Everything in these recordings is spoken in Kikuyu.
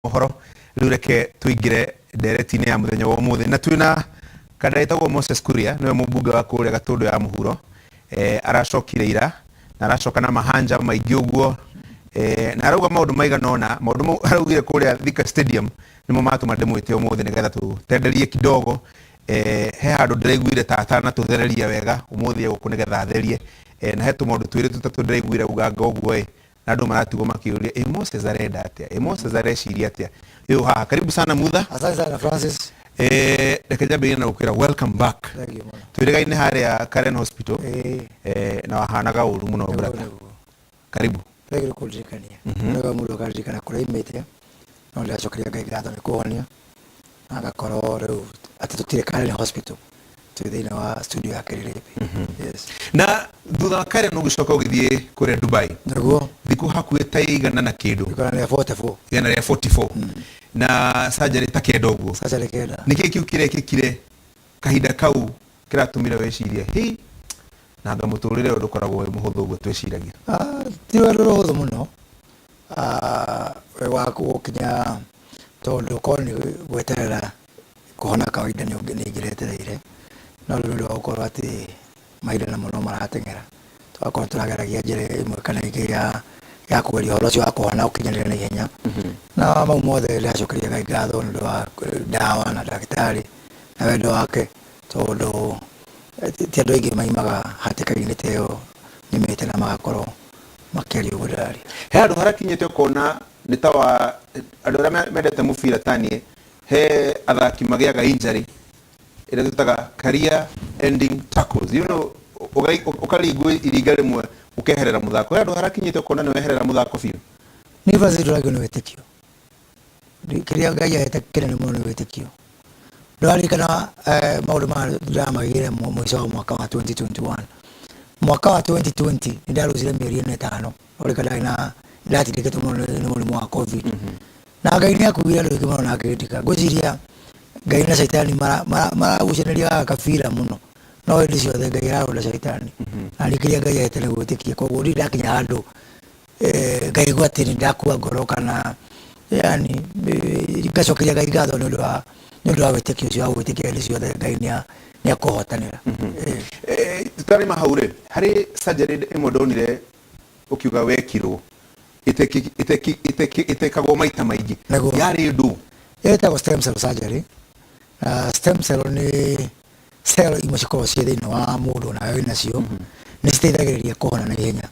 Mohoro rĩu reke tũingĩre ndereti-inĩ ya mũthenya wa ũmũthĩ na twĩna kanda ĩtagwo Moses Kuria, nĩwe mũmbunge wa kũrĩa Gatũndũ ya mũhuro. Aracokire ira na aracoka na mahanja maingĩ ũguo, na arauga maũndũ maigana ũna. Maũndũ mau araugire kũrĩa Thika Stadium nĩmo matũma ndĩmwĩte ũmũthĩ nĩgetha tũtenderie kidogo. He handũ ndĩraiguire ta atanatũthereria wega, ũmũthĩ egũkũ nĩgetha atherie. Na he tũmaũndũ twĩrĩ tũtatũ ndĩraiguire auganga ũguo ĩ, na andũ maratigwo makĩũria, ĩ Moses arenda atĩa? Ĩ Moses areciria atĩa? Ĩ haha, karibu sana Mutha. Asante sana, Francis. Reke njambĩrĩrie na gũkwĩra welcome back. Thank you mũno. Twĩrĩgaine harĩa Karen Hospital. Na wahanaga ũru mũno, brother. Nĩguo. Karibu. Thank you kũndirikania. Nĩwega mũndũ akaririkana kũrĩa aimĩte, no ndĩracokeria Ngai ngatho nĩ kũhonia na ngakorwo rĩu atĩ tũtirĩ Karen Hospital, twĩ thĩinĩ wa studio ya Kĩrĩrĩmbĩ. Yes. Na thutha wa Karen ũgĩcoka ũgĩthiĩ kũrĩa Dubai. Nĩguo. Thikũ hakuhĩ ta igana na kĩndũ. Igana rĩa 44. 144 na surgery ta 9 ũguo. Surgery 9. Nĩkĩ kĩu kĩrekĩkire kahinda kau kĩratũmire wĩcirie hi na anga mũtũrĩre ũyũ ndũkoragwo wĩ mũhũthũ ũguo twĩciragia? Ah, ti rwendo rũhũthũ mũno. Ah, wĩ waku gũkinya tondũ korwo nĩ gweterera kũhona kawaida nĩ ingĩretereire, no rĩu nĩ ũndũ wa gũkorwo atĩ mahinda namo no marateng'era, tũgakorwo tũrageragia njĩra ĩmwe kana ĩngĩ ya kũgeria ũhoro ũcio wa kũhona ũkinyanĩre na ihenya. Na mau mothe ndĩracokeria Ngai ngatho nĩ ũndũ wa ndawa na ndagĩtarĩ na wendo wake, tondũ ti andũ aingĩ maimaga hatĩka-inĩ ta ĩyo nyumĩte na magakorwo makĩaria ũguo ndĩraria. He handũ harakinyĩte ũkona nĩ ta wa andũ arĩa mendete mũbira ta niĩ, he athaki magĩaga injury ĩrĩa twĩtaga career ending tackles, ũkaringwo iringa rĩmwe ũkeherera mũthako. He handũ harakinyĩte ũkona nĩ weherera mũthako biũ? Niĩ, Francis, ndũragio nĩ wĩtĩkio. Kĩrĩa Ngai ahete kĩnene mũno nĩ wĩtĩkio. Ndũraririkana maũndũ maya ndĩramagĩire mũico wa mwaka wa 2021. Mwaka wa 2020 nĩ ndarũcire mĩeri ĩna ĩtano, ũrĩka ndarĩ na ndatindĩkĩtwo mũno nĩ mũrimũ wa COVID. Na Ngai nĩ akuire andũ aingĩ mũno na akĩndika. Ngwĩciria Ngai na caitani maragucanĩria gaka kabira mũno, no hĩndĩ ciothe Ngai araronda caitani. Na niĩ kĩrĩa Ngai ahete nĩ gwĩtĩkia, koguo ndirĩ ndakinya handũ ngaigua atĩ nĩ ndakua ngoro kana yani ngacokeria Ngai ngatho nĩ ũndũ wa wĩtĩkio ũcio wa gwĩtĩkia hĩndĩ ciothe Ngai nĩ akũhotanĩra. Tũtarĩma hau rĩ, harĩ surgery ĩmwe ndonire ũkiuga wekirwo ĩtekagwo maita maingĩ. Nĩguo. Yarĩ ndũ? Ĩtagwo stem cell surgery. Na stem cell nĩ cell imwe cikoragwo ciĩ thĩinĩ wa mũndũ nawe wĩnacio, nĩ citeithagĩrĩria kũhona na ihenya.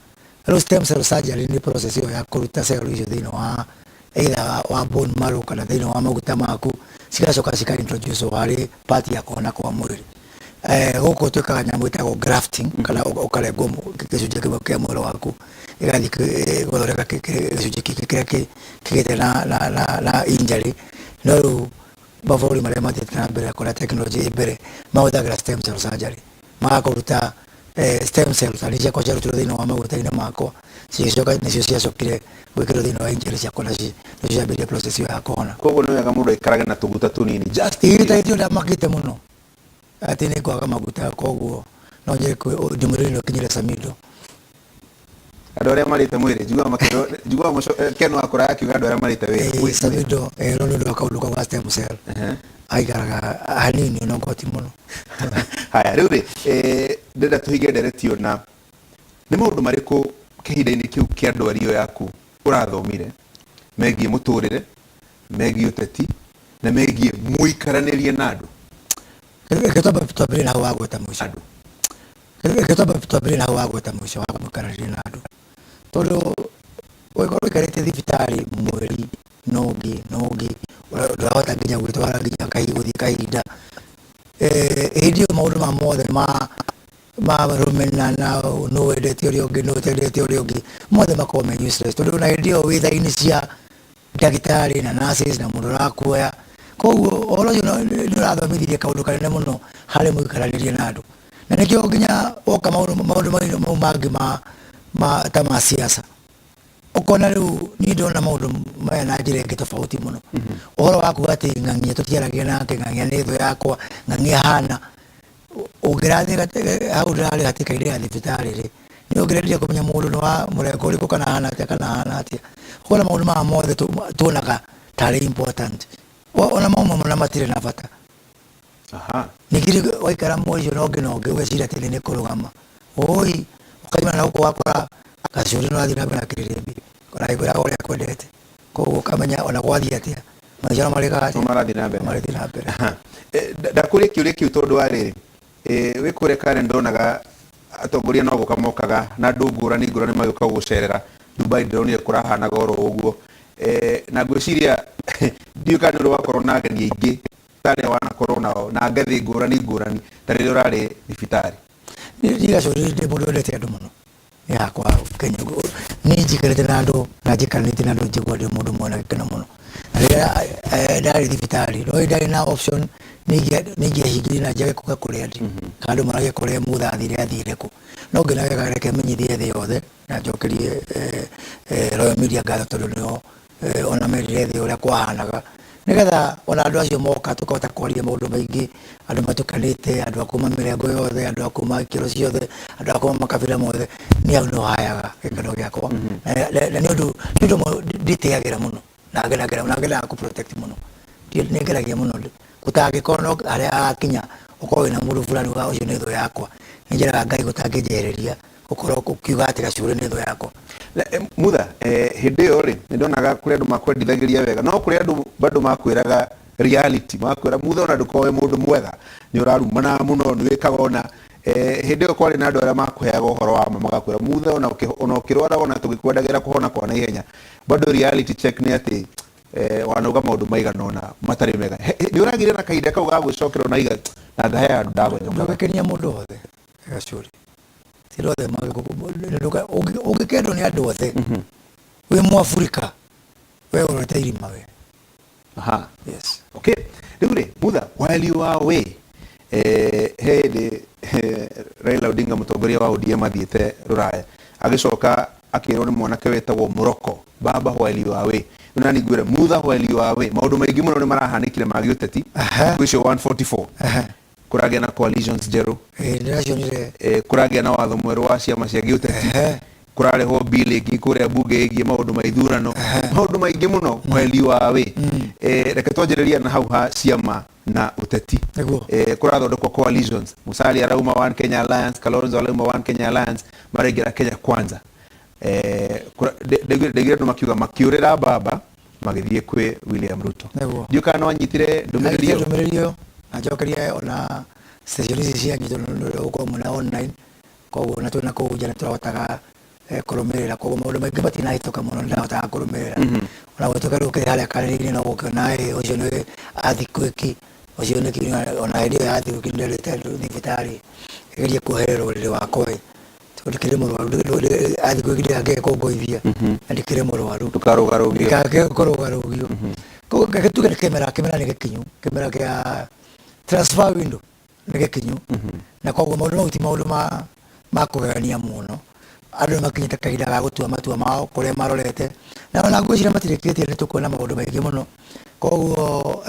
Rĩu stem cell surgery nĩ process ĩyo ya kũruta cell icio thĩinĩ wa either wa bone marrow kana thĩinĩ wa maguta maku, cigacoka cika introduce harĩ part ya kũhona kwa mwĩrĩ. Gũkũ twĩkaga nyamũ ĩtagwo grafting, kana ũkarengwo gĩcunjĩ kĩmwe kĩa mwĩrĩ waku ĩgathiĩ gũthondeka gĩcunjĩ kĩngĩ kĩrĩa kĩgĩte na injury. No rĩu mabũrũri marĩa mathiĩte na mbere kũrĩa tekinoronjĩ ĩ mbere mahũthagĩra stem cell surgery, magakũruta stem cells tarĩ ciakwa ciarutirwo thĩinĩ wa maguta-inĩ makwa, cigĩcoka nĩcio ciacokire gwĩkĩrwo thĩinĩ wa injury ciakwa na nĩcio ciambĩrĩria process ĩyo ya kũhona. Koguo nĩ wega mũndũ aikarage na tũguta tũnini just in Ĩĩ, ta case. hĩndĩ ĩyo ndamakĩte mũno atĩ nĩ ngwaga maguta, koguo no njĩre ndĩmwĩrĩre no kinyĩre Samido. Andũ arĩa marĩte mwĩrĩ njiguaga makĩrwo, njiguaga Ken wakũra akiuga andũ arĩa marĩte wĩra. Ĩĩ, Samido no nĩ ũndũ wa kaũndũ kau ga stem cell. Aikaraga hanini no ngoti mũno. Haya, rĩu rĩ, ndĩrenda tũhinge ndereti ĩyo na nĩ maũndũ marĩkũ kĩhinda-inĩ kĩu kĩa ndwari ĩyo yaku ũrathomire megiĩ mũtũrĩre, megiĩ ũteti na megiĩ mũikaranĩrie na andũ? Reke twambe twambĩrĩrie na hau wagweta mũico. Andũ. Reke twambe twambĩrĩrie na hau wagweta mũico wa mũikaranĩrie na andũ. Tondũ ũngĩkorwo ũikarĩte thibitarĩ mweri na ũngĩ na ũngĩ, ndũrahota nginya gwĩtwara nginya gũthiĩ kahinda. Hĩndĩ ĩyo maũndũ maya mothe ma rũmena na nũ wendete ũrĩa ũngĩ, nũ ũtendete ũrĩa ũngĩ, mothe makoragwo me useless. Tondũ ona hĩndĩ ĩyo wĩ tha-inĩ cia ndagĩtarĩ na nurses na mũndũ ũrakuoya. Koguo ũhoro ũcio nĩ ũrathomithirie kaũndũ kanene mũno harĩ mũikaranĩrie na andũ. Na nĩkĩo nginya woka maũndũ mau mangĩ ma ta ma siasa, ũkona rĩu niĩ ndĩrona maũndũ maya na njĩra ĩngĩ tofauti mũno. Ũhoro wa kuga atĩ ng'ang'ia tũtiaragia nake, ng'ang'ia nĩ thũ yakwa, ng'ang'ia hana, ũngĩrathiĩ hau ndĩrarĩ hatĩka-inĩ ya thibitarĩ rĩ, nĩ ũngĩrendire kũmenya mũndũ nĩ wa mũrengo ũrĩkũ kana ahana atĩa kana ahana atĩa. Ũkona maũndũ maya mothe tuonaga Tarĩ important. Ona mauma na matirĩ na bata. Ningĩ waikara mweri ũcio na ũngĩ na ũngĩ ũgeciria atĩ thĩ nĩ kũrũgama. Ũi ũkaima na gũkũ wakora gacũrĩ no athiĩ na mbere na kĩrĩrĩmbĩ ona agĩkwĩraga ũrĩa akwendete. Koguo ũkamenya ona gwathiĩ atĩa maica no marĩkaga atĩa? No marathiĩ na mbere. Marathiĩ na mbere. Ndakũria kĩũria kĩu tondũ wa rĩrĩ, wĩ kũrĩa Karen ndonaga atongoria no gũka mokaga na andũ ngũrani ngũrani magĩũka gũgũcerera. Dubai ndĩronire kũrahanaga oro ũguo. Na ngwĩciria ndiũĩ kana nĩ ũrĩ wakorwo na ageni aingĩ ta arĩa wanakorwo nao na ngathĩ ngũrani ngũrani ta rĩrĩa ũrarĩ thibitarĩ. Niĩ Gacũrĩ ndĩ mũndũ wendete andũ mũno. Niĩ hakwa Kenya ũguo, niĩ njikarĩte na andũ na njikaranĩtie na andũ njiguaga ndĩ mũndũ mwena gĩkeno mũno. Na rĩrĩa ndarĩ thibitarĩ, no ndarĩ na option nĩ ingĩahingire na njage kuga kũrĩa ndĩ, kana andũ maragia kũrĩa Mutha athire athire kũ. No ngĩona wega reke menyithie thĩ yothe na njokerie Royal Media ngatho tondũ nĩo ona merire thĩ ũrĩa kwahanaga nĩgetha ona andũ acio moka tũkahota kwaria maũndũ maingĩ, andũ matukanĩte, andũ a kuma mĩrengo yothe, andũ a kuma ikĩro ciothe, andũ a kuma makabira mothe, niĩ hau nĩho hayaga gĩkeno gĩakwa. Na nĩ ũndũ nĩ ũndũ ũmwe ndĩtĩagĩra mũno na ngenagĩra na ngendaga kũ protect mũno. Nĩ ngeragia mũno gũtangĩkorwo no harĩa hagakinya ũkorwo wĩna mũndũ fulani ugaga ũcio nĩ thũ yakwa, nĩ njĩraga Ngai gũtangĩnjehereria gũkorwo ũkiuga atĩ Gacũrĩ nĩ thũ yakwa. Mutha, hĩndĩ ĩyo rĩ, nĩ ndonaga kũrĩ andũ makwendithagĩria wega, no kũrĩ andũ bado makwĩraga reality, makwĩra Mutha ona ndũkorwo wĩ mũndũ mwega, nĩ ũrarumana mũno, nĩ wĩkaga ũna. Hĩndĩ ĩyo kwarĩ na andũ arĩa makũheaga ũhoro wa ma magakwĩra Mutha ona ũkĩrwara ona tũgĩkwendagĩra kũhona kwa naihenya, bado reality check nĩ atĩ wanauga maũndũ maigana ũna matarĩ mega. Nĩ ũragĩire na kahinda kau ga gwĩcokera na iga na ngahe andũ ndagonyokaga? Ndũgĩkenia mũndũ wothe Gacũrĩ. Ti andũ othe ũngĩkendwo nĩ andũ othe wĩ Mũafrika we ũrorete irima we. Aha. Yes. Okay. Rĩu rĩ, Mutha, while you are away, he hĩndĩ Raila Odinga mũtongoria wa ODM athiĩte rũraya agĩcoka akĩrwo nĩ mwanake wetagwo Mũroko, baba while you are away. Rĩu nani ngwĩre Mutha while you are away, maũndũ maingĩ mũno nĩ marahanĩkire ma gĩũteti thikũ icio 144. Kũragĩa na coalitions njerũ. Ĩĩ, ndĩracionire. Kũragĩa na watho mwerũ wa ciama cia gĩũteti. Kũrarehwo bill ĩngĩ kũrĩa mbunge ĩgiĩ maũndũ ma ithurano. Maũndũ maingĩ mũno while you are away. Reke twanjĩrĩria na hau ha ciama na ũteti. Kũrathondekwo coalitions. Musalia arauma One Kenya Alliance, Kalonzo arauma One Kenya Alliance, maraingĩra Kenya Kwanza. Ndaiguire andũ makiuga makiũrĩra baba magĩthiĩ kwĩ William Ruto. Ndiũĩ kana nĩwanyitire ndũmĩrĩri ĩyo. Ndũmĩrĩri ĩyo na njokerie ona station ici cianyu tondũ nĩ ũgũkorwo mwĩna online, koguo ona twĩna kũu nja nĩ tũrahotaga kũrũmĩrĩra, koguo maũndũ maingĩ matinahĩtũka mũno nĩ ndĩrahotaga kũrũmĩrĩra. Ona gũtuĩka rĩu ũkĩrĩ harĩa karĩrĩ-inĩ no ũgũkĩona ĩ ũcio nĩ athiĩ kwĩki, ũcio nĩ kĩ, ona hĩndĩ ĩyo ya thigũkũ nĩ nderĩte andũ thibitarĩ ĩgerie kuoherera ũrĩrĩ wakwa ĩ, tondũ ndikĩrĩ mũrwaru, athiĩ kwĩki ndĩgakĩge kũngũithia na ndikĩrĩ mũrwaru. Ndũkarũgarũgio. Ndikakĩge kũrũgarũgio. Koguo reke tuge nĩ kĩmera, kĩmera nĩ gĩkinyu, kĩmera kĩa transfer window nĩ gĩkinyu. Na koguo maũndũ mau ti maũndũ ma kũgegania mũno. Andũ nĩ makinyĩte kahinda ga gũtua matua mao kũrĩa marorete. Na ona ngwĩciria matirĩkĩtie nĩ tũkuona maũndũ maingĩ mũno. Koguo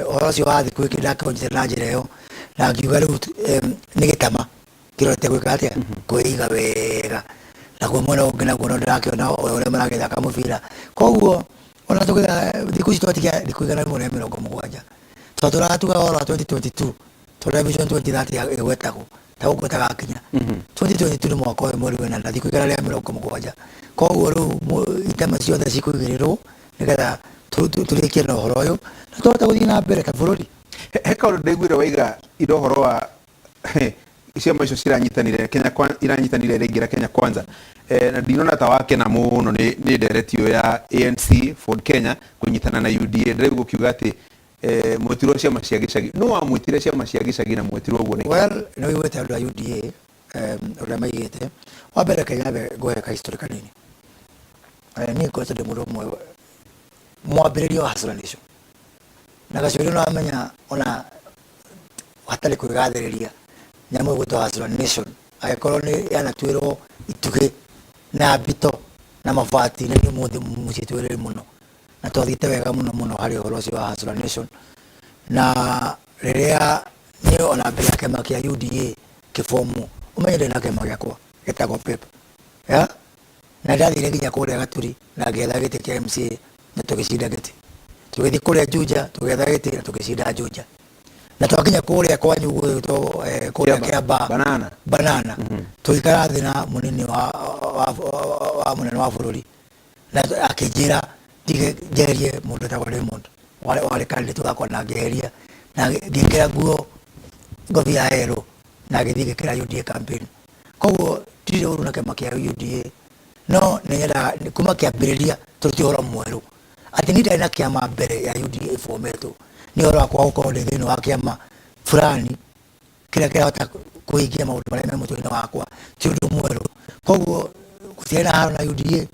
ũhoro ũcio wa thikũ ĩngĩ ndakĩũnyitire na njĩra ĩyo na ngiuga rĩu nĩ gĩtama kĩrorete gwĩka atĩa, kwĩiga wega. Naguo mwena ũngĩ naguo no ndĩrakĩona ũrĩa maragĩthaka mũbira. Koguo ona tũgĩthaka thikũ ici twatigia thikũ 170. Twatũraga tugaga ũhoro wa 2022 tondũ Vision 2030 ĩgwetagwo ta gũkũ ĩtagakinya. 2022 nĩ mwaka ũyũ mweri wena na thikũ 170. Koguo rĩu itema ciothe cikũigĩrĩrwo nĩgetha tũrĩkie na ũhoro ũyũ na tũhote gũthiĩ na mbere ta bũrũri. He kaũndũ ndaiguire waiga ira ũhoro wa ciama icio ciranyitanire Kenya iranyitanire iraingĩra Kenya Kwanza. Na ndinona ta wakena mũno nĩ ndereti ĩyo ya ANC Ford Kenya kũnyitana na UDA. Ndĩraigua ũkiuga atĩ mwetirwo ciama cia gĩcagi. Nũ wamwĩtire ciama cia gĩcagi na mwetirwo ũguo nĩkĩ? Well, nĩ ũiguĩte andũ a UDA ũrĩa maigĩte. Wa mbere reke nyambe ngũhe ka history kanini. Niĩ ngoretwo ndĩ mũndũ ũmwe mwambĩrĩria wa Hustler Nation. Na gacũrĩ nĩ wamenya ona hatarĩ kwĩgathĩrĩria nyamũ ĩgwĩtwo Hustler Nation angĩkorwo nĩ yanatuĩrwo itugĩ na mbito na mabati na niĩ ũmũthĩ mũciĩ twĩrĩ mũno. Na twathiĩte wega mũno mũno harĩ ũhoro ũcio wa Hustler Nation. Na rĩrĩa niĩ ona mbere ya kĩama kĩa UDA kĩbomwo, ũmenye ndĩ na kĩama gĩakwa gĩtagwo PEP. Yeah? Na ndathire nginya kũrĩa Gaturi na ngĩetha gĩtĩ kĩa MCA na tũgĩcinda gĩtĩ. Tũgĩthiĩ kũrĩa Juja, tũgĩetha gĩtĩ na tũgĩcinda Juja, na twakinya kũrĩa kwanyu gwĩtwo kũrĩa Kĩamba. Kĩamba. Banana. Banana. Tũgĩikara thĩ na mũnini wa mũnene wa bũrũri na akĩnjĩra ndige njeherie mũndũ wĩtagwo Raymond warĩ candidate wakwa, na ngĩeheria na ngĩkĩra nguo ngobia ya yerũ na ngĩthiĩ ngĩkĩra UDA campaign. Koguo ndirĩ ũru na kĩama kĩa UDA, no nĩ nyendaga kuma kĩambĩrĩria, tondũ ti ũhoro mwerũ atĩ niĩ ndarĩ na kĩama mbere ya UDA ĩbometwo. Nĩ ũhoro wakwa gũkorwo ndĩ thĩinĩ wa kĩama fulani kĩrĩa kĩrahota kũhingia maũndũ marĩa me mũtwe-inĩ wakwa ti ũndũ mwerũ. Koguo gũtiarĩ na haro na UDA,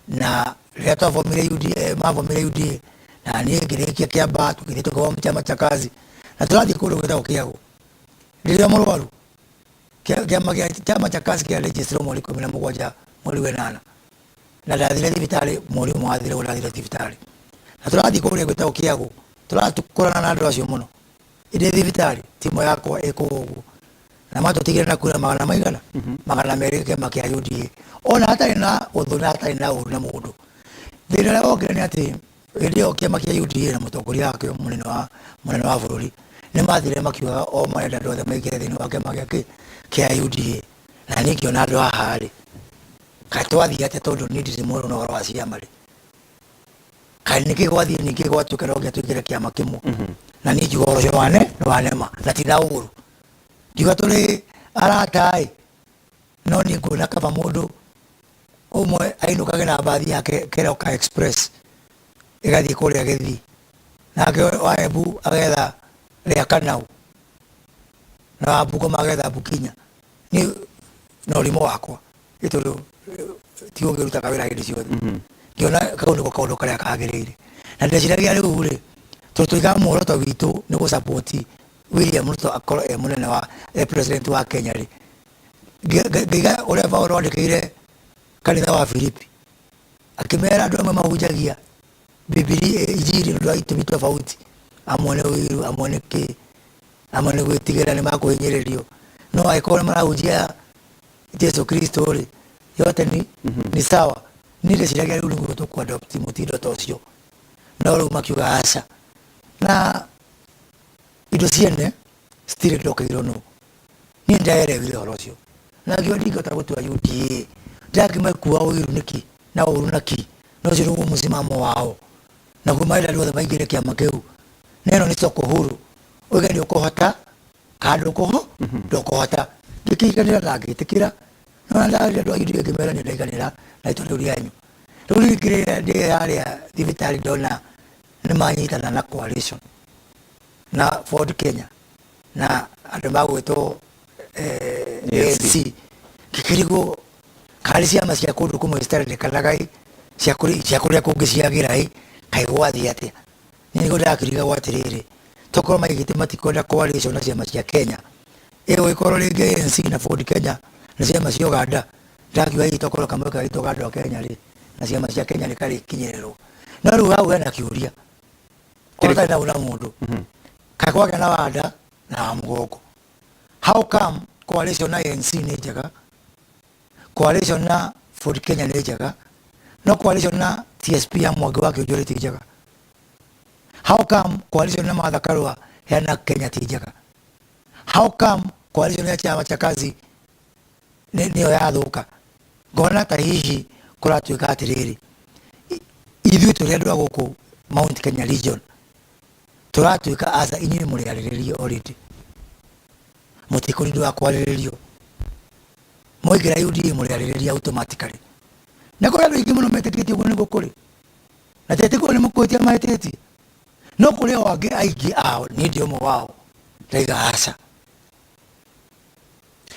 na rĩrĩa twabomire UDA, mabomire UDA na niĩ ngĩrĩkia kĩamba, tũgĩthiĩ tũkĩboma Chama cha Kazi na tũrathiĩ kũndũ gwĩtagwo Kĩago rĩrĩa mũrwaru. Kĩama gĩa Chama cha Kazi kĩa register mweri 17 mweri wa 8, na ndathire thibitarĩ mweri ũmwe wathire ũguo ndathire thibitarĩ, na tũrathiĩ kũrĩa gwĩtagwo Kĩago, tũratũkũrana na andũ acio mũno. Ndĩ thibitarĩ, timu yakwa ĩkũu ũguo na matũtigire na kura magana maigana 200 kĩama kĩa UDA, ona hatarĩ na ũthũ na hatarĩ na ũru na mũndũ. Thĩna ũrĩa wokire nĩ atĩ hĩndĩ ĩyo kĩama kĩa UDA na mũtongoria wakĩo mũnene wa bũrũri nĩ mathire makiugaga o marenda andũ othe maingĩre thĩinĩ wa kĩama gĩa kĩa UDA, na niĩ ngĩona andũ haha rĩ, kaĩ twathiĩ atĩa? Tondũ niĩ ndirĩ mwerũ na ũhoro wa ciama rĩ, kaĩ nĩkĩ gwathiĩ ningĩ gwatuĩka no nginya tũingĩre kĩama kĩmwe? Na niĩ ngiuga ũhoro ũcio wane nĩ wanema na ti na ũru, ngiuga tũrĩ arata ĩ, no niĩ nguona kaba mũndũ ũmwe ainũkage na mbathi yake Keroka Express ĩgathiĩ kũrĩa Gĩthii, nake wa Embu agetha rĩa Kanau, na wa Bungoma agetha Bukinya. Niĩ na ũrimũ wakwa, nĩ tondũ ti ũngĩrutaga wĩra hĩndĩ ciothe, ngĩona kau nĩko kaũndũ karĩa kagĩrĩire, na ndeciragia rĩu rĩ, tondũ tũigaga muoroto witũ nĩ gũ-support William Ruto akorwo e mũnene wa e president wa Kenya rĩ, ngĩiga ũrĩa Paulo andĩkĩire kanitha wa Filipi, akĩmera andũ amwe mahunjagia Bibilia, injili nĩ ũndũ wa itũmi tofauti, amwe nĩ ũiru, amwe nĩ kĩ, amwe nĩ gwĩtigĩra nĩ makũhinyĩrĩrio, no angĩkorwo nĩ marahunjia Jesu Kristo rĩ, yote ni sawa. Niĩ ndeciragia rĩu nĩguo tũkũ-adopt mũtindo ta ũcio, no rĩu makiuga aca, na indo ciene citirĩ ndokeirwo nũ. Niĩ ndaerewire ũhoro ũcio na ngiuga ndingĩhota gũtua UDA ndakĩmekua ũiru nĩkĩ na ũru na ki, na ũcio nĩguo mũsimamo wao naguo marenda andũ othe maingĩre kĩama kĩu, na ĩno nĩ soko huru, uge nĩ ũkũhota kana ndũkũhota. Ngĩkĩiganĩra na ngĩtĩkĩra, no ndarĩria andũ a UDA ngĩmera nĩ ndaiganĩra na itua rĩu rĩanyu. Rĩu rĩngĩ ndĩ harĩa thibitarĩ ndona nĩ manyitana na coalition na Ford Kenya na andũ magwĩtwo ANC, ngĩkĩrigwo karĩ ciama cia kũndũ kũmwe citarendekanaga ĩ, cia kũrĩa kũngĩ ciagĩra ĩ, kaĩ gwathiĩ atĩa? Niĩ nĩguo ndĩrakĩrigagwo atĩrĩrĩ, tokorwo maigĩte matikwenda coalition na ciama cia Kenya, ĩgũgĩkorwo rĩngĩ ANC na Ford Kenya na ciama cia Uganda. Ndakiuga hihi tokorwo kamweke gaitũ ga andũ a Kenya rĩ na ciama cia Kenya nĩ karĩkinyĩrĩrwo. No rĩu hau hena kĩũria ona na una mũndũ kaĩ kwagĩa na wanda na wa mũgongo. How come coalition na ANC nĩ njega, coalition na Ford Kenya nĩ njega, no coalition na TSP ya Mwangi wa Kĩũnjũrĩ ti njega? How come coalition na Martha Karua ya na Kenya ti njega? How come coalition ya Chama cha Kazi nĩyo yathũka? Ngona ta hihi kũratuĩka atĩrĩrĩ, ithuĩ tũrĩ andũ a gũkũ Mount Kenya region tũratuĩka aca, inyuĩ mũrĩ arĩrĩrie already, mũtikũrindwo wa kwarĩrĩrio, mwaingĩra UDA mũrĩ arĩrĩria automatically. Na kũrĩ andũ aingĩ mũno metĩkĩtie ũguo nĩguo kũrĩ, na tetĩkwo nĩ mũkũhĩtia mahĩtĩtie, no kũrĩ o angĩ aingĩ ao, niĩ ndĩ ũmwe wao, ndaiga aca.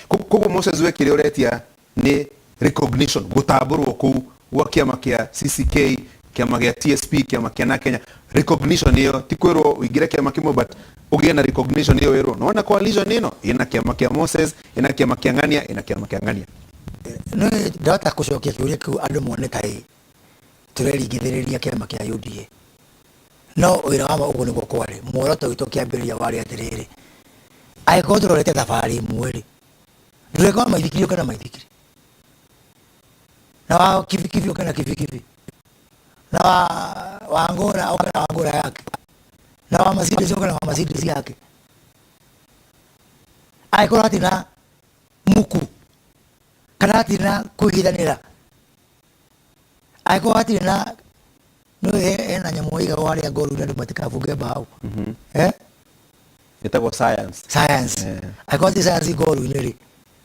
Koguo Moses, we kĩrĩa ũretia nĩ recognition, gũtambũrwo kũu gwa kĩama kĩa CCK, kĩama gĩa TSP, kĩama kĩa na Kenya, recognition ĩyo ti kwĩrwo ũingĩre kĩama kĩmwe, but ũgĩe na recognition ĩyo, ĩrwo nona coalition ĩno ĩna kĩama kĩa Moses, ĩna kĩama kĩa ng'ania, ĩna kĩama kĩa ng'ania. Nĩ ndahota gũcokia kĩũria kĩu andũ mone kaĩ tũreringithĩrĩria kĩama kĩa UDA, no wĩra wa ma ũguo nĩguo kwarĩ. Muoroto witũ kĩambĩrĩria warĩ atĩrĩrĩ, angĩkorwo tũrorete thabarĩ ĩmwe rĩ, ndũreka wa maithikiri ũke na maithikiri, na wa kibikibi ũke na kibikibi, na wa Wangũra oke na Wangũra yake, na wa Mercedes oke na wa Mercedes yake. Angĩkorwo hatirĩ na muku kana hatirĩ na kũigithanĩra, angĩkorwo hatirĩ na nĩ hena nyamũ ĩigagwo harĩa ngoru-inĩ andũ matikabunge mbaũ, eh? Ĩtagwo science. Science. Angĩkorwo ti science ngoru-inĩ rĩ,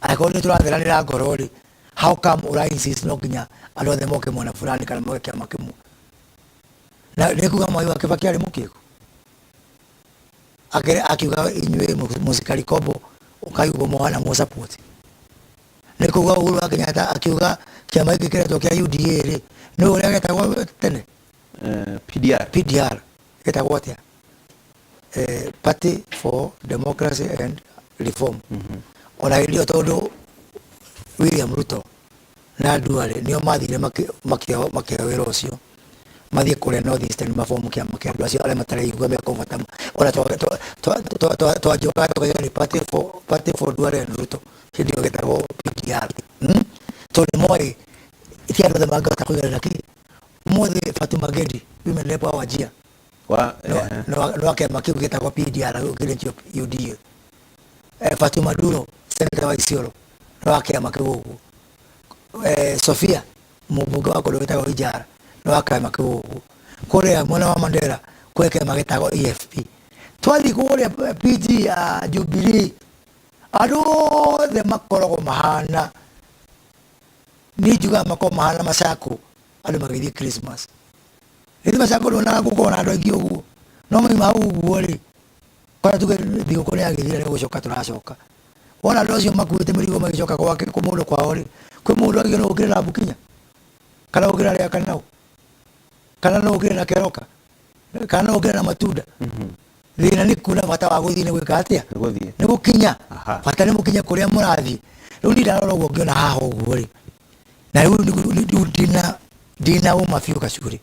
angĩkorwo nĩ tũratheranĩra ngoro rĩ, how come ũra insist no nginya andũ othe moke mwena fulani kana moke kĩama kĩmwe? Na nĩ kuga Mwai wa Kibaki arĩ mũkĩgu? Akĩre akiuga inyuĩ mũcikari kombo ũkai ũguo mũhana mũ support. Nĩ kuga Uhuru wa Kenyatta akiuga kĩama gĩkĩ kĩretwo kĩa UDA rĩ, nĩ ũrĩa gĩtagwo tene? PDR. PDR gĩtagwo atĩa? Party for Democracy and Reform. Ona hĩndĩ ĩyo tondũ William Ruto na Duale nĩo mathire makĩoya wĩra ũcio, mathiĩ kũrĩa North Eastern mabomu kĩama kĩa andũ acio arĩa matareigua me comfortable. Ona twanjokaga tũkauga nĩ Party for Duale and Ruto, hĩndĩ ĩyo gĩtagwo PDR. Tondũ nĩ moĩ ti andũ othe mangĩhota kũiganĩra kĩ. Ũmũthĩ Fatuma Gedi women rep wa Wajir no wa kĩama kĩu gĩtagwo PDR kĩrĩa nĩkĩo UDA. Fatuma Duro senator wa Isiolo no wa kĩama kĩu ũguo. Sofia mũmbunge wa kũndũ gwĩtagwo Ijara no wa kĩama kĩu ũguo. Kũrĩa mwena wa Mandera kwĩ kĩama gĩtagwo EFP. Twathiĩ kũrĩa PG ya Jubilee, andũ othe makoragwo mahana, niĩ njugaga makoragwo mahana macakũ andũ magĩthiĩ Christmas. Githĩ macakũ nduonaga gũkorwo na andũ aingĩ ũguo, no mauma hau ũguo rĩ, kora tuge thigũkũ nĩ yagĩthira nĩ gũcoka tũracoka. Wona andũ acio makuĩte mĩrigo magĩcoka gwake mũndũ kwao rĩ, kwĩ mũndũ agĩrĩirwo nĩ gũkĩra na Mbukinya, kana gũkĩra rĩa Kanau, kana no ũkĩre na Keroka, kana no ũkĩre na Matunda. Thĩna nĩ kuona bata wa gũthiĩ nĩ gwĩka atĩa? Nĩ gũkinya. Bata nĩ mũkinye kũrĩa mũrathiĩ. Rĩu niĩ ndarora ũguo ngĩona haha ũguo rĩ, na rĩu ndina ũma biũ gacuri.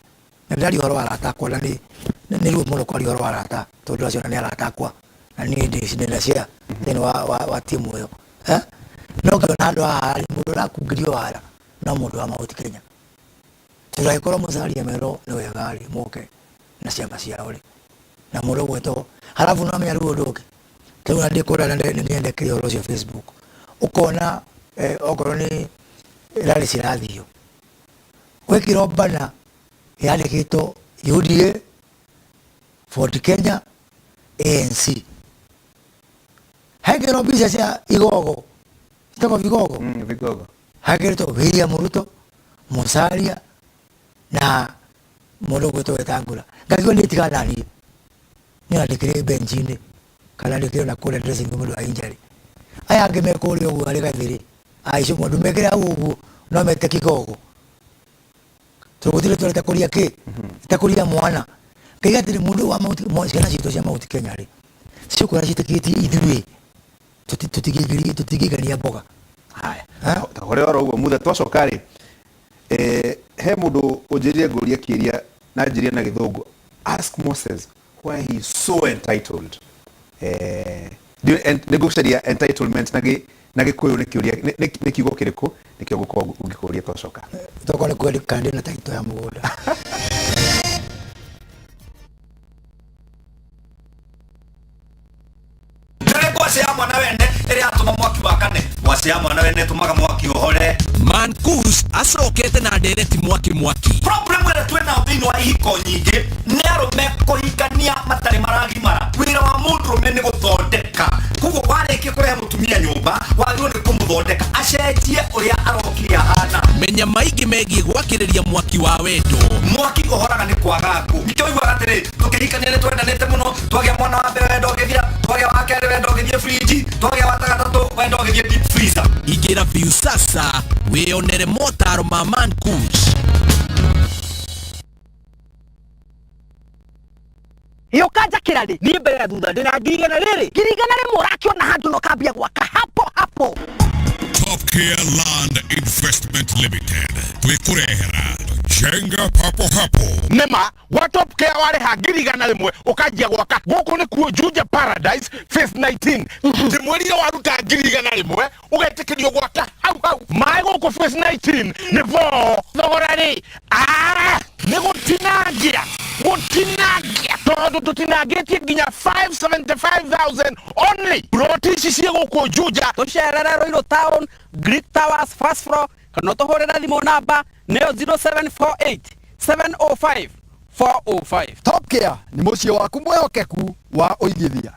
Na ndĩraria ũhoro wa arata akwa, na nĩ ruo mũno kwaria ũhoro wa arata, tondũ acio nĩ arata akwa, na niĩ ndĩ share thĩinĩ wa timu ĩyo. No ngĩona handũ haha rĩ, mũndũ ũrakungĩrio wara no mũndũ wa Mount Kenya. Tondũ angĩkorwo Musalia merwo nĩ wega rĩ, moke na ciama ciao rĩ, na mũndũ ũgwĩtwo halafu no amenya rĩu ũndũ ũngĩ. Rĩu na ndĩkũrĩa na nĩnyendekire ũhoro ũcio Facebook, ũkona okorwo nĩ rally cirathio, gwekĩrwo bana yandĩkĩtwo UDA, Ford Kenya, ANC, hekĩrwo mbica cia igogo, citagwo vigogo. Vigogo. Hekĩrĩtwo William Ruto, Musalia na mũndũ ũgwĩtwo Wetangula. Ngaigua niĩ tigana naniĩ, niĩ ndĩkĩrĩ bench-inĩ kana ndĩkĩrĩ na kũrĩa dressing room ũndũ wa injury. Aya angĩ me kũrĩa ũguo arĩ gathĩrĩ aicu mũndũ mekĩre hau ũguo no mete kigogo, tondũ gũtirĩ tũreta kũria kĩ takũria mwana. Ngaiga atĩrĩ, mũndũ wa Mount, ciana citũ cia Mount Kenya rĩ, ciũkũra ciĩtĩkĩtie ithuĩ tũtingĩigania mboga. Haya, ta hore oro ũguo mutha twacoka rĩ, he mũndũ ũnjĩrire ngũrie kĩũria na njĩrie na gĩthũngũ, ask Moses why he is so entitled. Nĩ ngũcaria entitlement na gĩkũyũ nĩ kĩũria nĩ kiugo kĩrĩkũ nĩkĩo ngũkorwo ngĩkũria twacoka. Tokorwo nĩ kwenda kana ndĩna title ya mũgũnda. Nĩ ngwacĩ ya mwana wene ĩrĩa yatũma mwaki wakane, ngwacĩ ya mwana wene ĩtũmaga mwaki ũhore. Mankus acokete na ndereti mwaki mwaki. Problem ĩrĩa twĩ nayo thĩinĩ wa ihiko nyingĩ nĩ arũme kũhikania matarĩ maragimara. Wĩra wa mũndũrũme nĩ gũthondeka, koguo warĩkia kũrehe mũtumia nyũmba wagĩrĩirwo nĩ kũmũthondeka acenjie ũrĩa arokire ahana. Menya maingĩ megiĩ gwakĩrĩria mwaki wa wendo. Mwaki ũhoraga nĩ kwaga ngũ. Nĩkĩo ũiguaga atĩrĩ, tũkĩhikania nĩ twendanĩte mũno, twagĩa mwana wa mbere wendo ũgĩthira, twagĩa wa kerĩ wendo ũgĩthiĩ fridge, twagĩa wa gatatũ wendo ũgĩthiĩ deep freezer. Ingĩra Viusasa wĩyonere motaro ma Mankush. Yũka njakĩra rĩ, niĩ mbere na thutha ndĩna 100,000 rĩrĩ, 100,000 ũrakiona handũ no kambia gwaka hapo hapo. Top Care Land Investment Limited twĩkũrehera Jenga papo hapo. Nĩma gwa Top Care warĩha 100,000 ũkanjia gwaka. Gũkũ nĩkuo Juja Paradise Phase 19. Ndĩmwĩrire waruta 100,000 ũgetĩkĩrio gwaka hau hau. Maĩ gũkũ Phase 19 nĩ bo thogora rĩ, nĩ gũtinangia gũtinangia, tondũ tũtinangĩtie nginya 575,000 only. Ploti ici ciĩ gũkũ Juja. Tũcerere Ruiru Town, Greek Towers first floor, kana ũtũhũrĩre thimũ namba nĩyo 0748 705 405. Top Care nĩ mũciĩ waku mwĩhokeku wa ũigithia.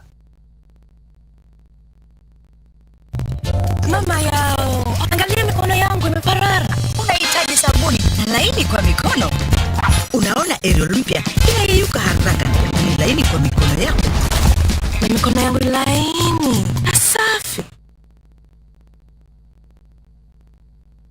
Mama yao, angalia mikono yangu imeparara. Unahitaji sabuni laini kwa mikono. Unaona Ariel mpya inayeyuka haraka, ni laini kwa mikono yako. Na mikono yangu ni laini na safi.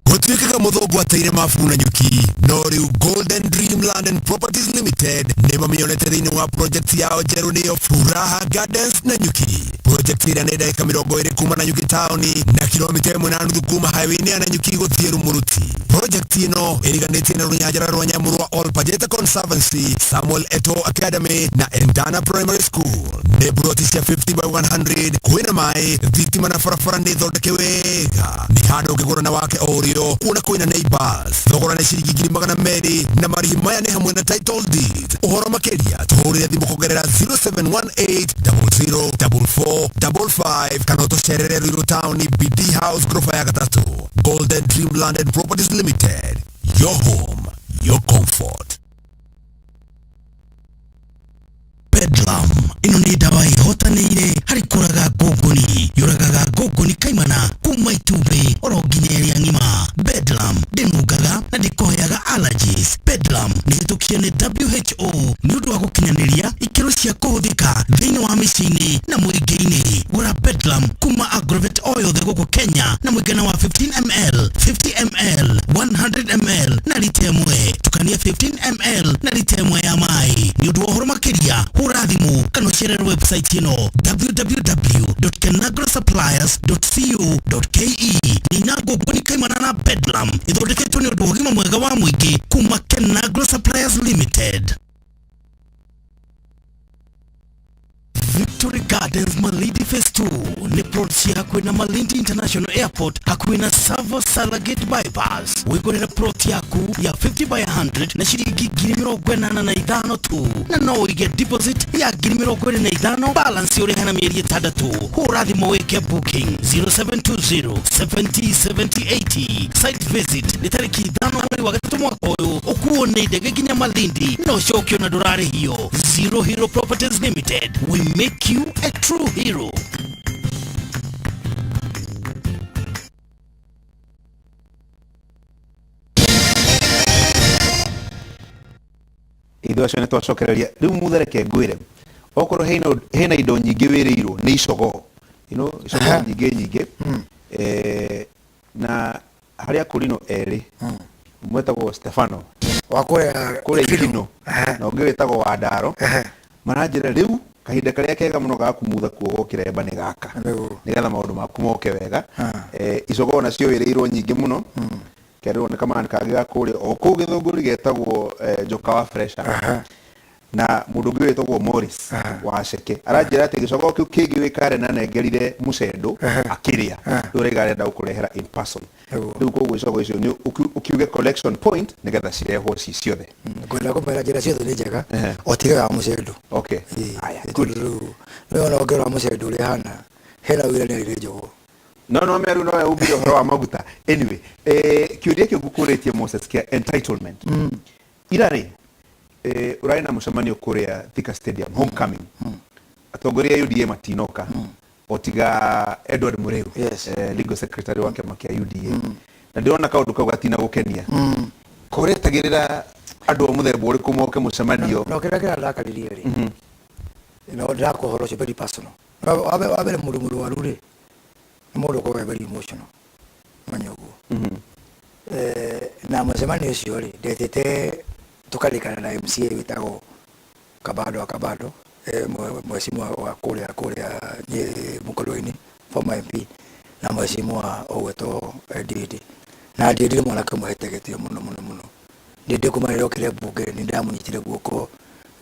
Gũtuĩkaga mũthũngũ ateire mabu na nyuki, no rĩu Golden Dreamland and Properties Limited nĩ mamĩonete thĩinĩ wa project yao njerũ, nĩyo Furaha Gardens na Nyuki. Project ĩrĩa nĩ ndagĩka 20 kuma na Nyuki taũni na kilomita 1.5 kuma highway-inĩ ya Nanyuki gũthiĩ Rumuruti. Project ĩno ĩriganĩtie na rũnyanjara rwa nyamũ rwa Ol Pajeta Conservancy, Samuel Eto'o Academy na Endana Primary School. Nĩ ploti cia 50 by 100, kwĩna maĩ, thitima na barabara nĩ thondeke wega. Nĩ handũ ũngĩgũra na wake o ũrĩo, kuona kwĩna neighbors. Thogora nĩ ciringi 200,000 na marĩhi maya nĩ hamwe na title deed. Ũhoro makĩria tũhũrĩre thimũ kũgerera 0718 00 44 55 kana ũtũcerere Ruiru Town, BD House, ghorofa ya gatatũ. Golden Dreamland and Properties Limited, your home, your comfort. Bedlam ĩno nĩ ndawa ĩhotanĩire harĩ kũraga ngũngũni, yũragaga ngũngũni kaimana kuma itumbĩ oro nginya ĩrĩa ng'ima. Bedlam ndĩnungaga na ndĩkoheaga allergies. Bedlam nĩ hĩtũkie nĩ WHO nĩ ũndũ wa gũkinyanĩria ikĩro cia kũhũthĩka thĩinĩ wa mĩciĩ-inĩ na mũingĩ-inĩ. Gũra Bedlam kuma Agrovet o yothe gũkũ Kenya na mũigana wa 15 ml, 50 ml, 100 ml na lita 1. Tukania 15 ml na lita 1 ya maĩ. Nĩ ũndũ wa ũhoro makĩria hũra thimũ kana ũcerere website ĩno www.kenagrosuppliers.co.ke. Nina ngũngũni kaimana na Bedlam ĩthondeketwo nĩ ũndũ wa ũgima mwega wa mũingĩ kuma Kenagro Suppliers Limited. Victory Gardens Malindi Phase 2 nĩ plot cia hakuhĩ na Malindi International Airport, hakuhĩ na Savo Salagate Bypass. Wĩgũrĩre plot yaku ya 50 by 100 na ciringi 85,000 tu, na no ũige deposit ya 25,000, balance ũrĩhe na mĩeri 6. Hũra thimũ wĩke booking 0720 70 70 80. Site visit nĩ tarĩki 5 mweri wa 3 mwaka ũyũ, ũkuo nĩ ndege nginya Malindi na ũcokio na ndũrarĩhio. Zero Hero Properties Limited, we make you a true hero. Ithuĩ acio nĩ twacokereria rĩu. Muthereke ngwĩre, okorwo hena indo nyingĩ wĩrĩirwo nĩ icogoo, icogoo nyingĩ nyingĩ, na harĩa kũrino erĩ, ũmwe wĩtagwo Stefano wa kũrĩa kũrĩa Ikino na ũngĩ wĩtagwo Wandaro, maranjĩra rĩu kahinda karĩa kega mũno ga kumutha kuo kĩremba nĩ gaka, nĩgetha maũndũ maku moke wega. Icogoo nacio wĩrĩirwo nyingĩ mũno, kerĩrwo nĩ kamani kangĩ ga kũrĩa o kũu Gĩthũngũri getagwo Njoka wa Fresha, na mũndũ ũngĩ wĩtagwo Morris wa Ceke aranjĩra atĩ gĩcogoo kĩu kĩngĩ wĩ Karen anengerire mũcendo akĩrĩa, rĩu araiga arenda gũkũrehera in person. Rĩu koguo icogoo icio nĩ ũkiuge collection point nĩgetha cirehwo ci ciothe. Ngwenda kũmera njĩra ciothe nĩ njega o tiga wa mũcendo. Okay. Aya, good. Rĩu ona ũngĩrora mũcendo ũrĩa hana, hena wĩra nĩ arĩ njogoo. No meru no ugire ũhoro wa maguta. Anyway, kĩũria kĩu ngũkũrĩtie Moses kĩa entitlement. Ira rĩ, ũrarĩ na mũcemanio kũrĩa Thika Stadium, homecoming. Atongoria a UDA matinoka o tiga Edward Muriu, legal secretary wa kĩama kĩa UDA, na ndĩrona kaũndũ kau gatina gũkenia. Koretagĩrĩra andũ a mũthemba ũrĩkũ moke mũcemanio? No kĩrĩa kĩrandakaririe rĩ, no ndĩrakwa ũhoro ũcio very personal. Wa mbere, mũndũ mũrwaru rĩ, nĩ mũndũ ũkoragwo very emotional, menya ũguo. Na mũcemanio ũcio rĩ, ndetĩte tũkarĩkana na MCA wĩtagwo Kabando wa Kabando, mheshimiwa wa kũrĩa Mũkũrwe-inĩ, former MP, na mheshimiwa ũgwĩtwo Ndindi. Na Ndindi nĩ mwanake ũmwe hete gĩtĩo mũno mũno mũno. Ndindi kuma rĩrĩa okire mbunge nĩ ndamũnyitire guoko.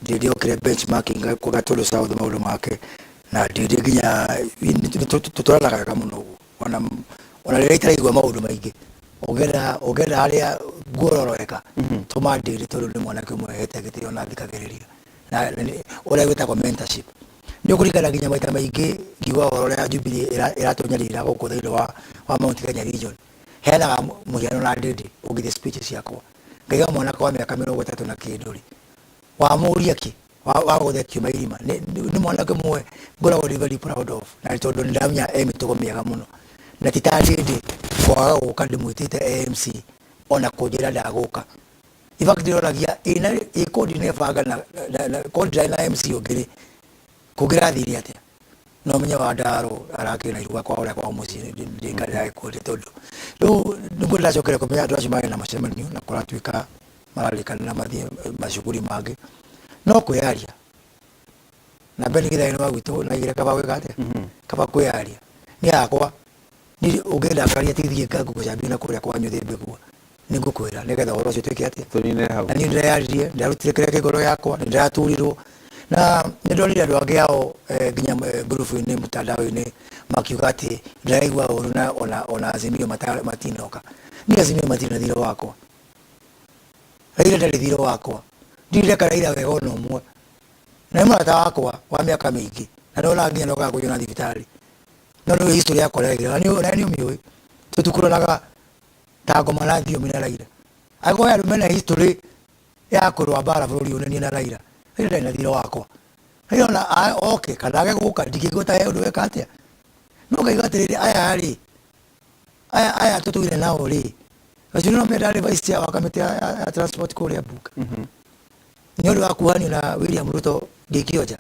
Ndindi okire benchmarking Gatũndũ South maũndũ make, na Ndindi nginya tũtwaranaga wega mũno ũguo, ona rĩrĩa itaraigua maũndũ maingĩ, ũngĩenda harĩa nguororoeka, tũma Ndindi, tondũ nĩ mwanake ũmwe hete gĩtĩo na thikagĩrĩria na ũrĩa wĩtagwo mentorship. Nĩ ũkũririkana nginya maita maingĩ ngiuga ũhoro ũrĩa Jubilee ĩratũnyarira gũkũ thĩinĩ wa Mount Kenya region, heanaga mũhiano na Ndindi. Ũngĩthiĩ speech ciakwa, ngaiga mwanake wa mĩaka 30 na kĩndũ rĩ, wamũria kĩ wagũthe kiuma irima, nĩ mwanake ũmwe ngoragwo ndĩ very proud of, na nĩ tondũ nĩ ndamenya e mĩtugo mĩega mũno, na ti ta Ndindi kwaga gũka ndĩmwĩtĩte AMC ona kũnjĩra ndagũka. In fact, ndĩroragia ĩna ĩ kodi nebanga na kodi ndarĩ na MC ũngĩ rĩ, kũngĩrathire atĩa? No menye wa ndaro arakĩrĩ na iruga kwa ũrĩa kwao mũciĩ ndĩngĩkundi, tondũ rĩu nĩguo ndĩracokera kũmenya andũ acio marĩ na mũcemanio na kũratuĩka mararĩkanĩra mathiĩ macukuru mangĩ no kwĩyaria na Ben Githaĩ nĩ wa gwitũ na igĩre kaba gwĩka atĩa, kaba kwĩyaria niĩ hakwa niĩ ũngĩndakaria ti thiĩ ngagũcambia na kũrĩa kwanyu thĩ mbĩgua nĩ ngũkwĩra nĩgetha ũhoro ũcio ũtuĩke atĩa. Tũninĩre hau. Na niĩ ndĩreyaririe, ndĩrarutire kĩrĩa kĩ ngoro yakwa, nĩ ndĩraturirwo na nĩ ndonire andũ angĩ ao nginya ngurubu-inĩ mtandao-inĩ makiuga atĩ ndĩraigua ũru na ona Azimio matinoka. Niĩ Azimio matirĩ na thirĩ wakwa, Raila ndarĩ thirĩ wakwa, ndirĩ ndeka Raila wega ona ũmwe, na nĩ mũrata wakwa wa mĩaka mĩingĩ, na ndonaga nginya ndokaga kũnjona thibitarĩ, no nĩ history yakwa na Raila, na nĩ ũmĩũĩ, tũtikũranaga ta ngoma na thiomi na Raila. Angĩkorwo he andũ mena history ya kũrũa mbara bũrũri ũyũ nĩ niĩ na Raila. Raila ndarĩ na thirĩ wakwa. Raila ona oke kana age gũka ndingĩigua ta he ũndũ weka atĩa. No ngaigua atĩrĩrĩ, aya rĩ, aya tũtũire nao rĩ, Gacuri no menya ndarĩ vice chair wa kamĩtĩ ya transport kũrĩa mbunge. Nĩ ũndũ wa kuhanio na William Ruto ndingĩonja.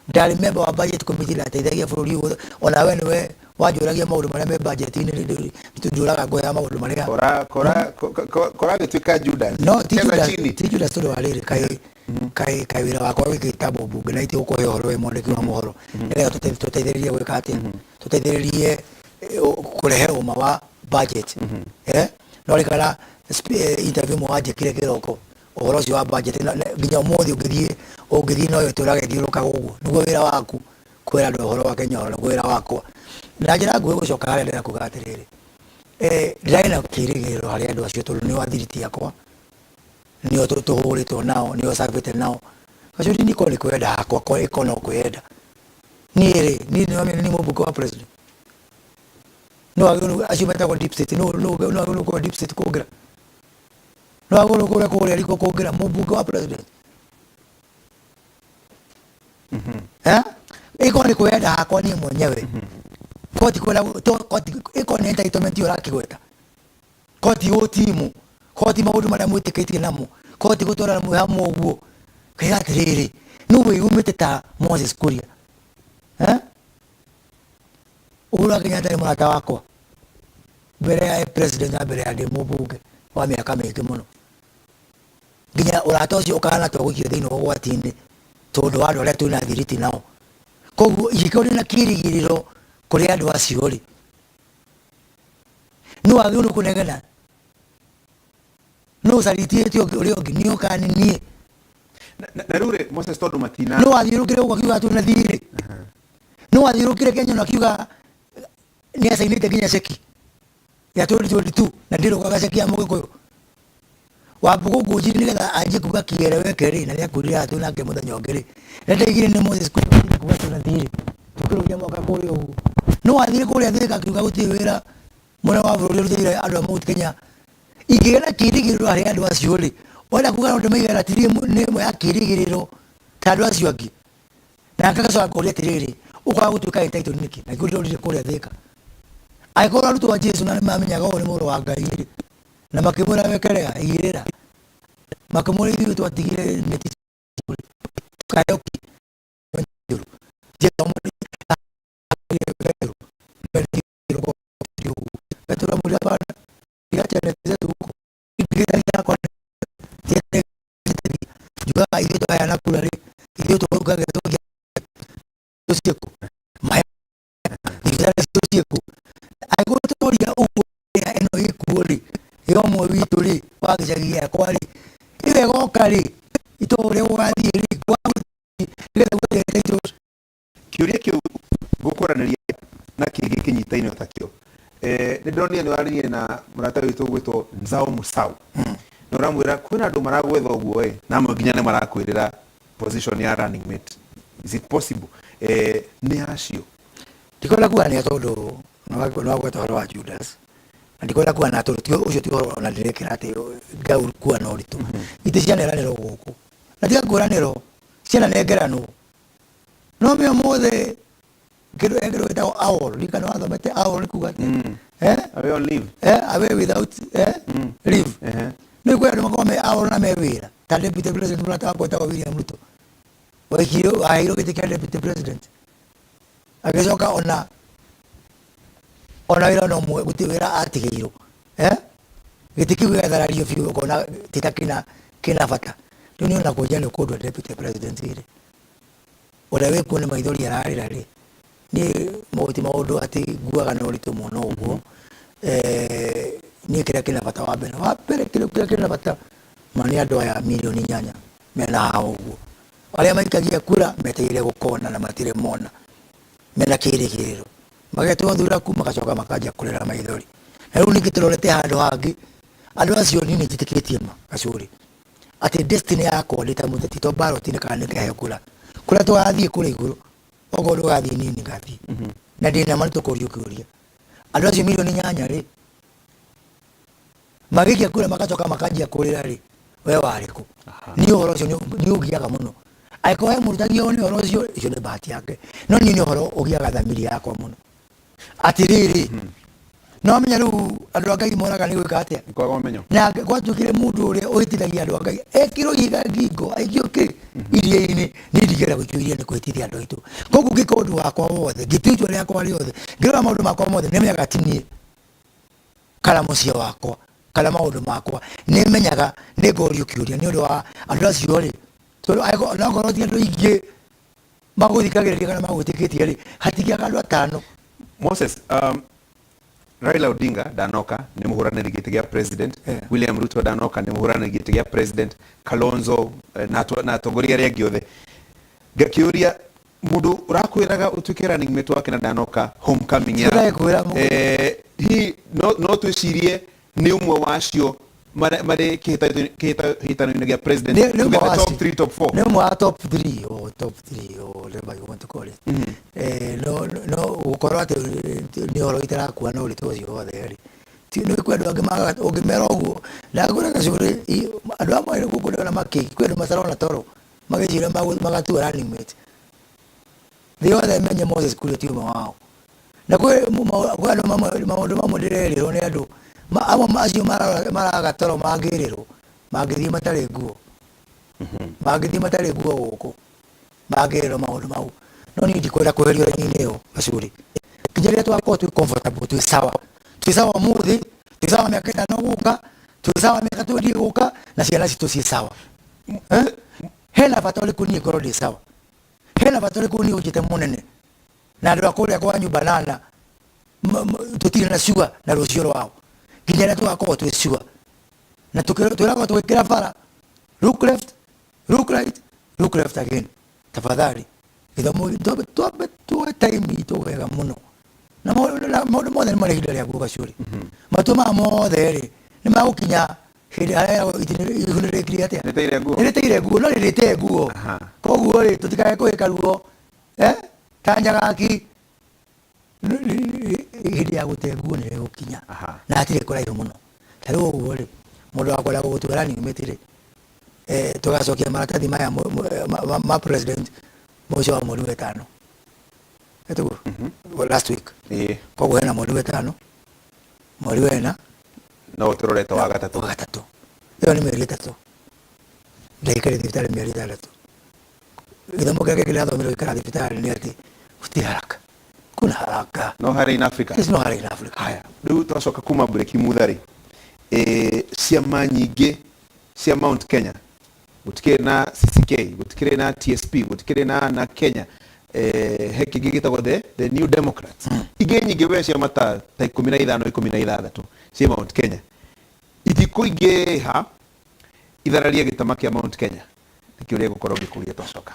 Ndarĩ member wa budget committee, ndateithagia bũrũri ũyũ, ona we nĩwe wanjũragia maũndũ marĩa me budget-inĩ, ndũraga ngũheaga maũndũ marĩa Kora kora koragĩtuĩka Judas. No ti Cheza Judas, chini. Ti Judas, tondũ wa rĩrĩ, kaĩ wĩra wakwa wĩkĩte mũmbunge na itigũkũhe ũhoro wĩ mwandĩki wa mohoro nĩgetha tũteithĩrĩrie gwĩka atĩa, tũteithĩrĩrie kũrehe ũma wa budget, no rĩkana interview ĩmwe wanjĩkire kĩroko ũhoro ũcio wa budget, nginya ũmũthĩ ũngĩthiĩ no ĩtũraga ĩthiũrũrũkaga ũguo. Nĩguo wĩra waku kwĩra andũ ũhoro wa Kenya, nĩguo wĩra wakwa. Na njĩra nguhĩ gũcoka harĩa ndĩrenda kuga atĩrĩrĩ, ndĩrarĩ na kĩrĩgĩrĩro harĩ andũ acio, tondũ nĩo athiriti akwa, nĩo tũhũrĩtwo nao, nĩo cabĩte nao. Gacuri niko nĩ kwenda hakwa ĩko no kwĩyenda. Niĩ rĩ, niĩ nĩ nĩ mũmbunge wa president, no agĩrĩirwo acio metagwo deep state, no agĩrĩirwo gũkorwo deep state kũngĩra, no agĩrĩirwo kũrĩa kũrĩa riko kũngĩra mũmbunge wa president, eh ĩko nĩ kwenda hakwa niĩ mwenyewe, koti kwenda koti ĩko nĩ entitlement ĩyo ũrakĩgweta, koti ũtimu, koti maũndũ marĩa mwĩtĩkĩtie namo, koti gũtwarana mwĩ hamwe ũguo. Kaiga atĩrĩrĩ, nũ wĩyumĩte ta Moses Kuria, eh Uhuru wa Kenyatta nĩ mũrata wakwa mbere ya president na mbere ya ndĩ mũmbunge wa mĩaka mĩingĩ mũno, nginya ũrata ũcio ũkahana ta ũgũikio thĩinĩ wa ũgwati-inĩ tondũ wa andũ arĩa twĩna thiriti nao. Koguo ingĩkorwo ndĩna kĩrĩgĩrĩro kũrĩ andũ acio rĩ, nĩ wagĩrĩirwo nĩ kũnegena nũ ũcaritĩte ũrĩa ũngĩ, nĩ ũkani niĩ. Na rĩu rĩ, Moses, tondũ matina Nĩ wathiũrũkire ũguo akiuga twĩna thirĩ, nĩ wathiũrũkire Kenya na akiuga nĩ acainĩte nginya ceki ya 2022 na ndĩrũkaga ceki ya Mũgĩkũyũ Wambugu ngũnjiri nĩgetha anjie kuga kieleweke rĩ, na nĩakwĩrire haha twĩnake mũthenya ũngĩ rĩ, na ndaigire nĩ Moses Kuria kuga twĩna thirĩ tũkĩrũgia mwaka kũrĩa ũguo. No wathire kũrĩa Thika akiuga gũtirĩ wĩra mũnene wa bũrũri ũrutĩire andũ a Mount Kenya. Ingĩgĩa na kĩrĩgĩrĩro harĩ andũ acio rĩ, wenda kuga no ndĩmaige ratiri nĩ ĩmwe ya kĩrĩgĩrĩro ta andũ acio angĩ? Na ngagacoka ngoria atĩrĩrĩ, ũkaga gũtuĩka entitled nĩkĩ? Na nĩkĩo ndĩrorire kũrĩa Thika. Angĩkorwo arutwo a Jesu na nĩmamenyaga ũyũ nĩ mũrũ wa Ngai rĩ, na makĩmwĩra wekerea igĩrĩra, makĩmwĩra ithuĩ twatigire neti tũkaheo kĩ Jesu amwĩrire Petero amwĩrire hapana, tiga neti zetu huko yakwa njugaga ithuĩ twaheana kura rĩ, ithuĩ tũkagia ciĩkũ thibitarĩ citũ ciĩkũ? Angĩkorwo tũroria ũguo ĩno ĩkuo rĩ, ya ũmwe witũ rĩ wa wa gĩcagi gĩakwa rĩ, ĩyo ĩgoka rĩ, itũũra ũrĩa gũgathiĩ rĩ, nĩgetha gũteithia itũũra. Kĩũria kĩu ngũkwaranĩria na kĩngĩ kĩnyitaine o takĩo. Nĩ ndĩronire nĩ waririe na mũrata witũ ũgwĩtwo Nzao Musau. Na ũramwĩra kwĩna andũ maragwetha ũguo ĩ, na amwe nginya nĩ marakwĩrĩra position ya running mate. Is it possible? Nĩ acio. Ndikwenda kuga nĩa tondũ nĩ wagweta ũhoro wa Judas. Na ndikwenda kuga na tondũ ũcio ti ũhoro ona ndĩrekĩra atĩ ngaukua na ũritũ. Itĩ cianeranĩrwo gũkũ. Na tiga kwĩranĩrwo, ciananengeranwo. No me ũmũthĩ kĩndũ he kĩndũ gĩtagwo AWOL, ririkana wathomete AWOL nĩ kuga atĩa? Eh? Away on leave. Eh, away without leave. Nĩ kwĩ andũ makoragwo me AWOL na me wĩra. Ta deputy president mũrata wakwa wĩtagwo William Ruto. Waikirio, aheirwo gĩtĩ kĩa deputy president. Agĩcoka ona wĩra no ũmwe gũtirĩ wĩra atigĩirwo. Eh? Gĩtĩ kĩu gĩgatharario biũ ũkona ti ta kĩna bata. Rĩu niĩ ona kũnjia nĩ ũkũndua deputy president rĩ, ũrĩa wĩkuo nĩ maithori ararĩra rĩ, niĩ ti maũndũ atĩ nguaga na ũritũ mũno ũguo. Niĩ kĩrĩa kĩna bata wa mbere, wa mbere kĩrĩa kĩna bata ma nĩ andũ aya mirioni inyanya mena haha ũguo. Arĩa maikagia kura metereire gũkona na matirĩ mona, mena kĩrĩgĩrĩro. Magetwo thuraku magacoka makanjia kũrĩra maithori. Na rĩu ningĩ tũrorete handũ hangĩ, andũ acio niĩ nĩ njĩtĩkĩtie ma gacũrĩ atĩ destiny yakwa ndĩ ta mũteti to ballot-inĩ kana nĩ ngaheo kura, kũrĩa tũgathiĩ kũrĩa igũrũ, okorwo ndũgathiĩ niĩ nĩ ngathiĩ. Na ndĩna ma nĩ tũkũrio kĩũria. Andũ acio mirioni inyanya rĩ, magĩikia kura magacoka makanjia kũrĩra rĩ, we warĩ kũ? Niĩ ũhoro ũcio nĩ ũngiaga mũno. Angĩkorwo he mũndũ ũtagiagwo nĩ ũhoro ũcio, ũcio nĩ bahati yake. No niĩ nĩ ũhoro ũgiaga thamiri yakwa mũno. Atĩrĩrĩ, no menya rĩu andũ a Ngai moraga nĩ gwĩka atĩa? Nĩ kwaga ũmenyo. Na gwatuĩkire mũndũ ũrĩa ũhĩtithagia andũ a Ngai, ekĩrwo ihiga ngingo, aikio kĩ? Iria-inĩ, niĩ ndingĩenda gũikio iria-inĩ kũhĩtithia andũ aitũ. Koguo ngĩka ũndũ wakwa wothe, ngĩtua itua rĩakwa rĩothe, ngĩrora maũndũ makwa mothe, nĩmenyaga ti niĩ kana mũciĩ wakwa kana maũndũ makwa, nĩmenyaga nĩngorio kĩũria nĩ ũndũ wa andũ acio rĩ, tondũ angĩkorwo onakorwo ti andũ aingĩ magũthikagĩrĩria kana magwĩtĩkĩtie rĩ, hatingĩaga andũ atano. Moses, Raila Odinga ndanoka nĩ mũhũranĩri gĩtĩ gĩa president, William Ruto ndanoka nĩ mũhũranĩri gĩtĩ gĩa president, Kalonzo na atongoria arĩa angĩ othe. Ngakĩũria mũndũ ũrakwĩraga ũtuĩke running mate wake na ndanoka homecoming ya Ndĩrakwĩra mũndũ. Hihi no twĩcirie nĩ ũmwe wa acio marĩ kĩhĩtahĩtano-inĩ gĩa president, Nĩ to ũmwe get the wa top acio. 3, top 4? Nĩ ũmwe wa top 3 or top 3 or whatever you want to call it. No, no gũkorwo atĩ nĩ ũhoro itarakua na ũritũ ũcio wothe rĩ, ti nĩ kwĩ andũ angĩ magaga ũngĩmera ũguo, ndakũra gacũrĩ, andũ amwe gũkũ ndĩrona makĩ, kwĩ andũ matarona toro magĩciria magatua running mate. Thĩ yothe ĩmenye Moses Kuria ti ũmwe wao. Na kwĩ andũ mamwe, maũndũ mamwe ndĩrerĩrwo nĩ andũ, amwe acio maraga toro mangĩrĩrwo, mangĩthiĩ matarĩ nguo. Mangĩthiĩ matarĩ nguo gũkũ, mangĩrĩrwo maũndũ mau. No niĩ ndikwenda kweherio raini-inĩ ĩyo gacũrĩ. Nginya rĩrĩa tũgakorwo twĩ comfortable, twĩ sawa. Twĩ sawa ũmũthĩ, twĩ sawa mĩaka ĩtano gũka, twĩ sawa mĩaka twendi gũka, na ciana citũ ciĩ sawa. Hena bata ũrĩkũ niĩ ngorwo ndĩ sawa? Hena bata ũrĩkũ niĩ ũnjĩte mũnene? Na andũ a kũrĩa kwa nyumba nana, tũtirĩ na sure na rũciũ rwao. Nginya rĩrĩa tũgakorwo twĩ sure. Na twĩragwo tũgĩkĩra bara, look left, look right, look left again. Tafadhali, gĩthomo twambe tuoe time itũ wega mũno. Na maũndũ mothe nĩ marĩ ihinda rĩaguo gacũrĩ. Matua maya mothe rĩ, nĩ magũkinya hĩndĩ harĩa ihu nĩ rĩkire atĩa? Rĩteire nguo. Nĩ rĩteire nguo, no rĩrĩte nguo. Koguo rĩ, tũtikae kũhĩka ruo, ta njagaki, hĩndĩ ya gũte nguo nĩ rĩgũkinya. Na hatirĩ kũraihu mũno. Ta rĩu ũguo rĩ, mũndũ wa kwenda gũgũtua running mate rĩ, tũgacokia maratathi maya ma president mũico wa mweri wa ĩtano. Ĩtiguo? Last week. Koguo hena mweri wa ĩtano, mweri wa ĩna, No tũrorete wa gatatũ. Wa gatatũ. Ĩyo nĩ mĩeri ĩtatũ. Ndaikarire thibitarĩ mĩeri ĩtandatũ. Gĩthomo kĩrĩa kĩngĩ ndĩrathomire gũikara thibitarĩ nĩ atĩ gũtirĩ haraka. Kuna haraka. No hurry in Africa. There's no hurry in Africa. Haya, rĩu twacoka kuma break mutha rĩ, ciama nyingĩ cia Mount Kenya, gũtikĩrĩ na CCK, gũtikĩrĩ na TSP, gũtikĩrĩ na Kenya, he kĩngĩ gĩtagwo the New Democrats. Ingĩ nyingĩ we ciama ta 15, 16 cia Mount Kenya. Ikũingĩha ithararie gĩtama kĩa Mount Kenya? Nĩkĩo ũrĩa ngũkorwo ngĩkũria twacoka.